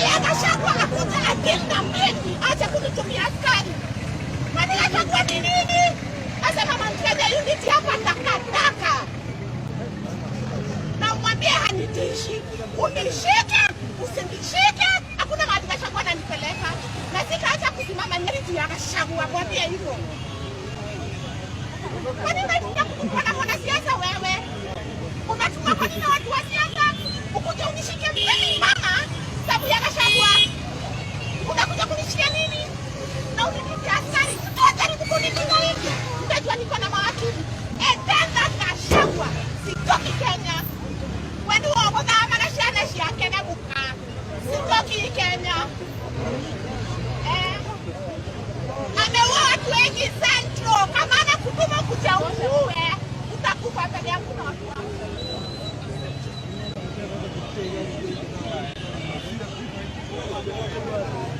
Mwambie Gachagua akuja adeal na mimi, acha kunitumia askari. Kwani Gachagua ni nini? Asema Mount Kenya unity hapa takataka. Na umwambie hanitishi, unishike usinishike, hakuna mahali Gachagua ananipeleka, na sitaacha kusimama juu ya Gachagua. Mwambie hivyo. Kwani unatumia kutumwa na mwanasiasa wewe? Unatumwa kwa nini na watu wa siasa? Ukuja unishike mimi mama, sababu ya Gachagua. Unakuja kunishikia nini? Na uninitie askari. Utajaribu kunipiga hivi, utajua niko na mawakili. And then that Gachagua, sitoki Kenya. Wewe wogothama na ciana ciake na guka. Sitoki Kenya. Eh. Ameua watu wengi Central. Kama anakutuma kuja uue, utakufa mbele yangu na watu wako.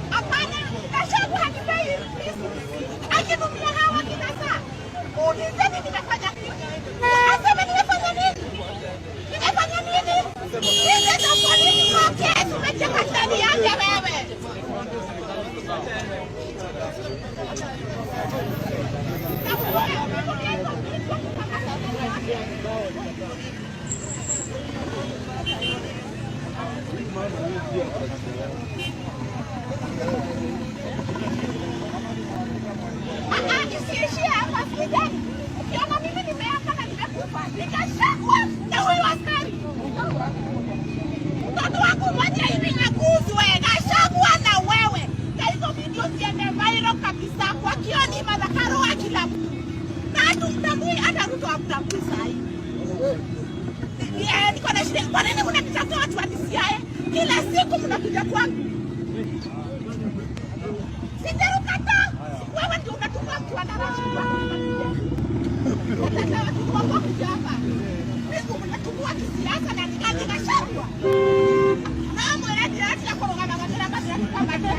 Hapana, Gachagua hanipei akitumia hawa kina saa. Muulizeni nimefanya nini? Aseme nimefanya nini? Nimefanya nini? This is a political case. Umecheka ndani yake wewe. Na uwe, hizo vitu kukamata wake. Ah, isiishie hapa, sikizeni. Ukiona mimi nimeapa na nimekufa, nikashikwa na huyu askari. Mtoto wangu mmoja hivi aguzwe, Gachagua na wewe. Na hizo video ziende viral kabisa kwa Kioni, Martha Karua, kila mtu. Na hatumtambui, hata Ruto hamtambui saa hii. Eh, niko na shida. Kwa nini mnanitafuta watu wa DCI? Kila siku mnakuja kwangu. Sijarukata. Wewe ndio unatuma mtu anarashi kwangu. Nataka watu wako kuja hapa. Mimi mnatumwa kisiasa na nikaje Gachagua. Na mwera ndiratira kũrũgama gatĩra matĩra tukamate.